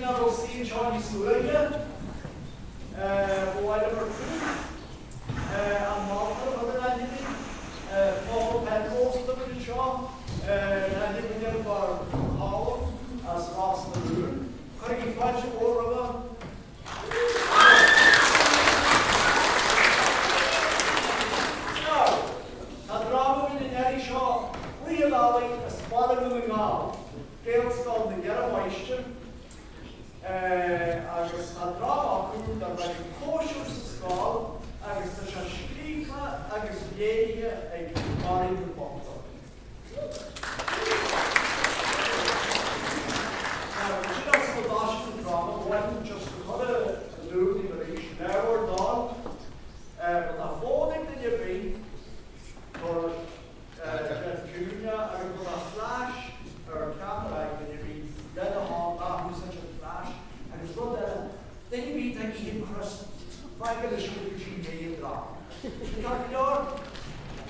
nach raibh suí anseo níos luaithe, ba mhaith liom ar tús an malte a chur in aithne daoibh. Paul Penrose atá againn anseo, in aithne againn air mar Colm as Ros na Rún. Cuirigí fáilte mhór roimhe. Now, tá dráma againn an iarraidh seo, Rith an Eallaigh as Baile Dhún na nGall, Gaelscoil na gCeithre Máistir, agus tá dráma acu darb ainm Cóisir sa Scoil agus tá sé scríofa agus léirithe ag Máirín de Búrca.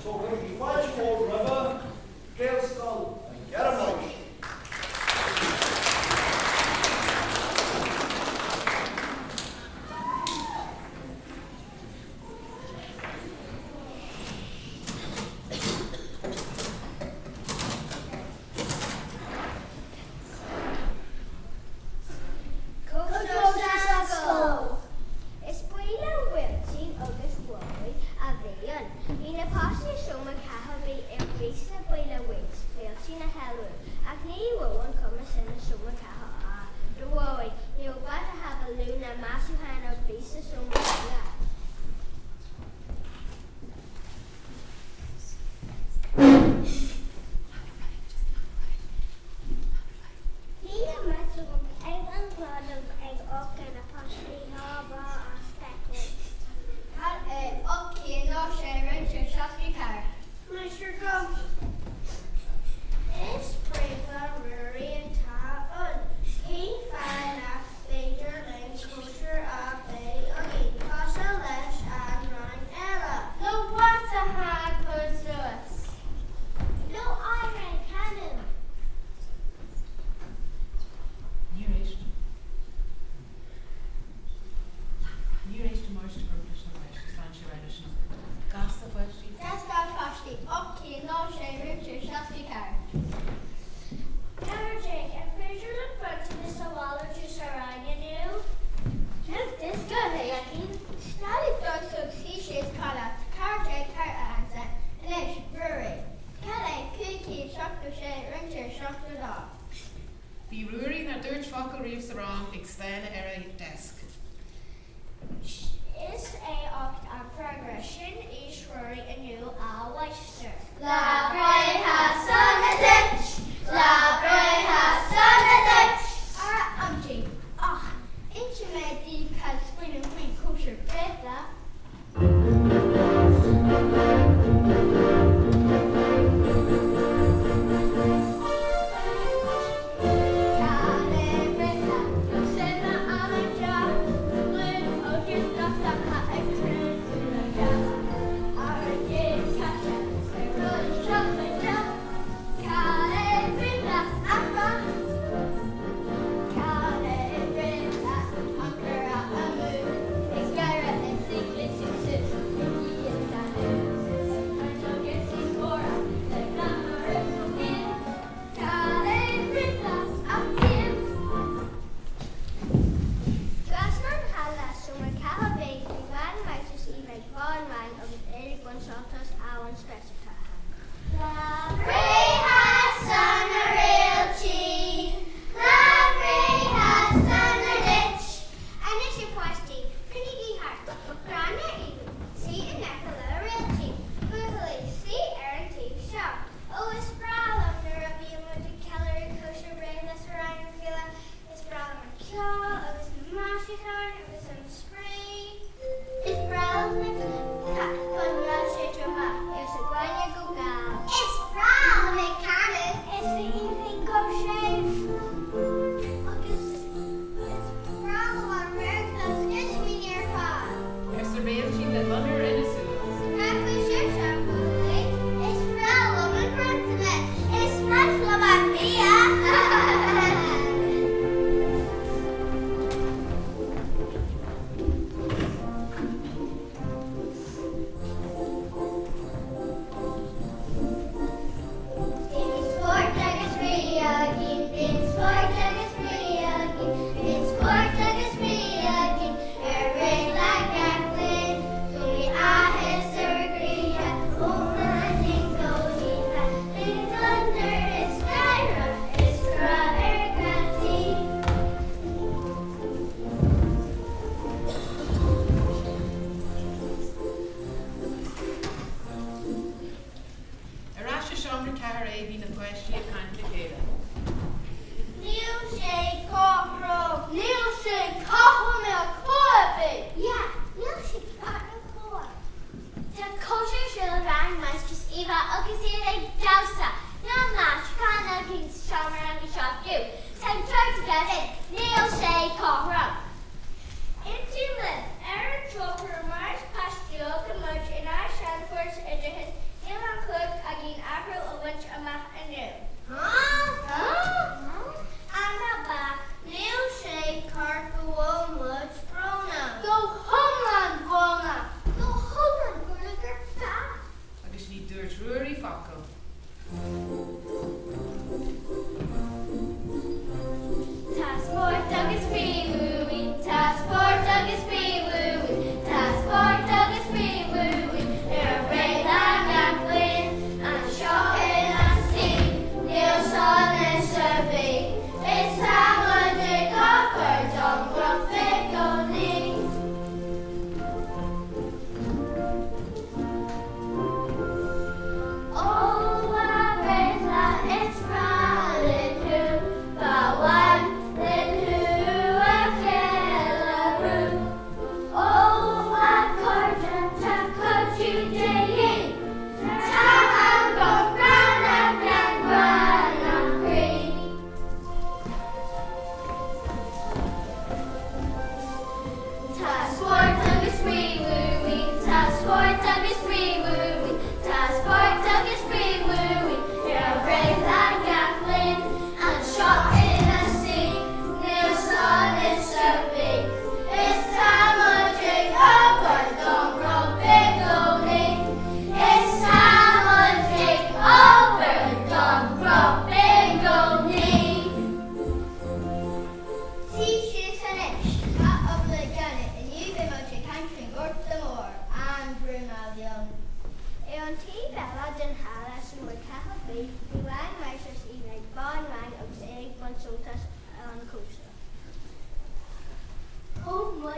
So cuirigí fáilte mhór roimhe, Gaelscoil na gCeithre Máistir. Cóisir sa scoil. Is buíle Uailtín agus Ruairí a bhí ann. Bhí na páistí i seomra 4 B ar bís le buíle Uailtín a shealbhú, ach ní raibh an chuma sin i seomra 4 A do Ruairí. Ní raibh bata ba lú ná maisiúchán ar bith sa seomra eile. Bhí an meas agam ag an gcladaigh ag amharc ar na páistí dhá bhá as feiceáil. Cad é 806 roinnt ar 64? Máistir gum. Is bréagla Ruairí atá ann. Cén fáth nach féidir linn cóisir a bheith againn cosúil leis an rang eile? Nó bata a chur suas. Nó amhrán a chanadh. Níor éist. Níor éist an máistir leis na páistí, lean sé ar aghaidh leis an obair. Gasta, a pháistí! Gasta, a pháistí, 806 roinnt ar 64. 14, An féidir linn bronntanas a mhalartú sa rang inniu? Diosca a Leacaín. Stad ag dul suas suí síos codladh 14 tar a ansa anois Ruairí. Cad é 576 roinnt ar 72? Bhí Ruairí, nár dúirt focal riamh sa rang, ag stánadh ar a deasc. Is é 8 an freagra. Sin aois Ruairí inniu, a mháistir. Lá breithe sona duit! Lá breithe sona duit! Ara Auntie, Ach, inseoidh mé daoibh cad smaoiním faoin chóisir breithe.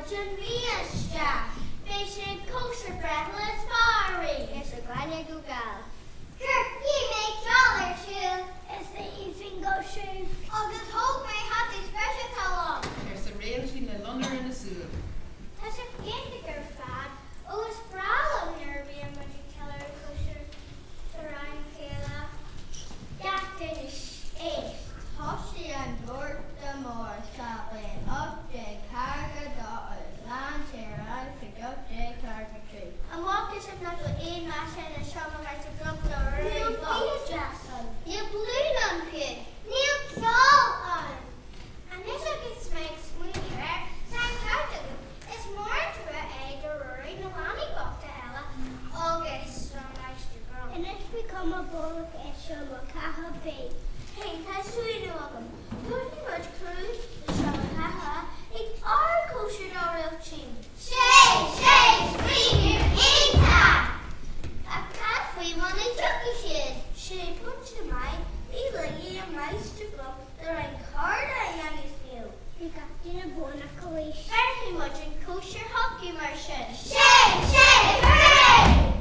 muid an mhí isteach. Beidh sé an cóisir breithlá is fearr ariamh. Arsa Gráinne go geal. Sure, bhí mé ag ceol ar siúl. Is aoibhinn go siúd. Agus thóg mé hataí speisialta liom. Arsa Réiltín le loinnir ina súil. Tá sibh iontach ar fad. Ó is breá liom nuair a bhíonn muid ag ceiliúradh cóisir sa rang céile. Gach duine éist. Thosaigh an Gorta Mór sa bhliain 1842 agus lean sé ar aghaidh chuig 1843. An bhfaca sibh nach bhfuil aon mhaise ina seomra Mháistir Grumm do Ruairí Níl bocht? bia deas ann. Níl blúin ann fiú. Níl ceol ann. Anois agus mé ag smaoineamh air, tá an ceart agat. Is mór an trua é do Ruairí, na leanaí bochta eile agus don Mháistir Grumm. Anois bhí cuma bolg i seomra Cathal B. Hey, tá smaoineamh agam. Tabharfaidh muid cuireadh do seomra Cathal A ag ár cóisir do Réiltín. Sé, sé, smaoineamh iontach! Ach cad faoi muna dtiocfaidh siad? Sé pointe maith, ní ligfidh an Máistir Grumm do roinnt cairde a dhéanamh fiú. Bhí gach duine buanach arís. Bhéarfaidh muid an cóisir chucu mar sin. Sé, sé, hooray!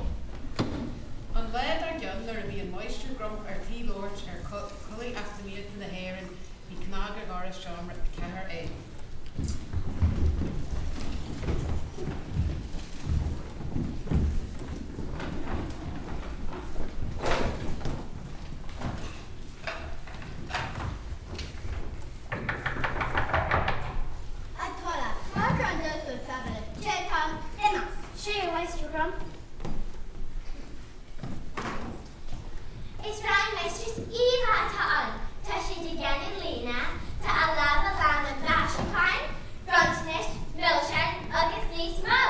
An lá dár gcionn nuair a bhí an Máistir Grumm ar tí labhairt ar chulaith eacnamaíochta na hÉireann bhí cnag ar dhoras seomra 4A. Is rang Mistress Eva atá ann. Tá siad ag déanamh líne. Tá a lámha lán le maisiúcháin, bronntanais, milseáin agus níos mó.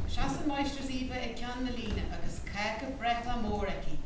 Seasann Máistreas Eva ag ceann na líne agus cáca breithlá mór aici.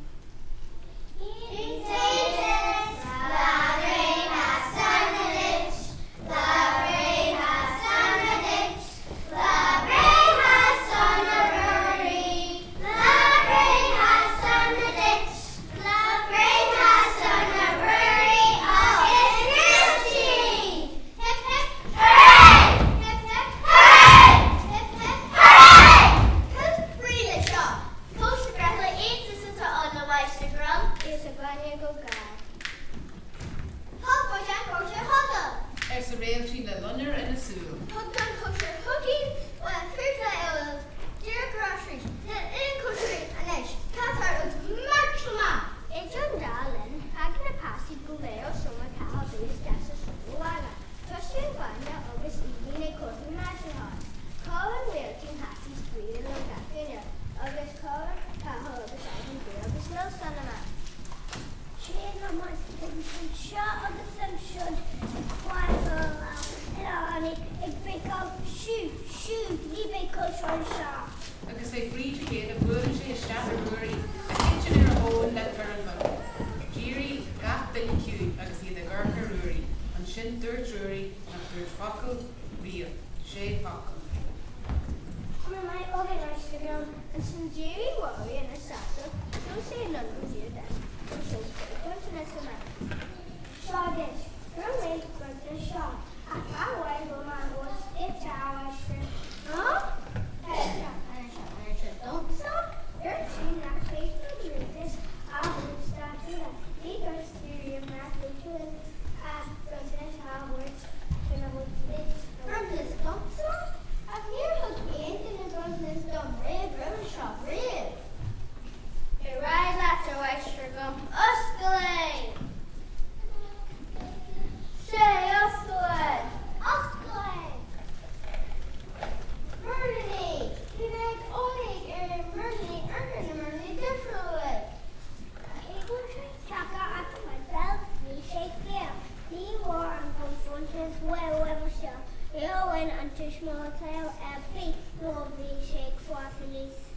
Cóisir breithlá iontach atá ann a Mháistir Grumm. Arsa Gráinne go geal. Thug muid an cóisir chugaibh. Arsa Réiltín le loinnir ina súil. Thug an cóisir chugainn bhuel fíorchla eile dear groceries níl aon cóisirí anois Cathal agus Marc amach. Idir an dá linn, thagann na páistí go léir ó seomra Cathal B isteach sa seomra ranga. Tosaíonn Gráinne agus Aoibhinn ag crochadh maisiúchán. Cuireann Réiltín hataí spraoi le gach duine, agus cuireann Cathal agus Aoibhinn bia agus milseáin amach. Téann amach anseo agus ansiúd ag cuartú ar ag béiceadh Siú! Siú! Ní bheidh cóisir anseo! Agus é fríd a chéile buaileann sé isteach ar Ruairí, a thiteann ar a thóin le torann beag. D'éirigh gach duine ciúin agus iad ag amharc ar Ruairí. Ansin dúirt Ruairí nach dúirt focal riamh. Sé focal. Mar my organiser girl ansin d'éirigh Ruairí ina sheasamh, shiúil sé anonn go dtí a deasc agus thóg sé bronntanas amach. Seo duit, bhronn mé bronntanas seo, ach ba mhaith liom a thabhairt duit a mháistir. Huh? Anseo, anseo, anseo domsa? Dúirt sí nach féidir bronntanas a thabhairt dá chéile. Ní dúirt sí riamh nach féidir a bronntanas a thabhairt a thabhairt duit. Bronntanas domsa? Ach níor thug aon duine bronntanas dom riamh roimhe seo riamh. Ar aghaidh leat, a Mháistir Grumm, oscail é! Sé, oscail é! Oscail é! Murlaí! Bhí mé i gcónaí ag iarraidh murlaí oirthear na murlaí difriúil. Cé go raibh sé ceaptha as maidhc bhí sé fíor. Ní bhfuair an bronntanas roimhe seo. Níor bhain an tuismitheoir triail ar bith nuair a bhí sé ag fás aníos.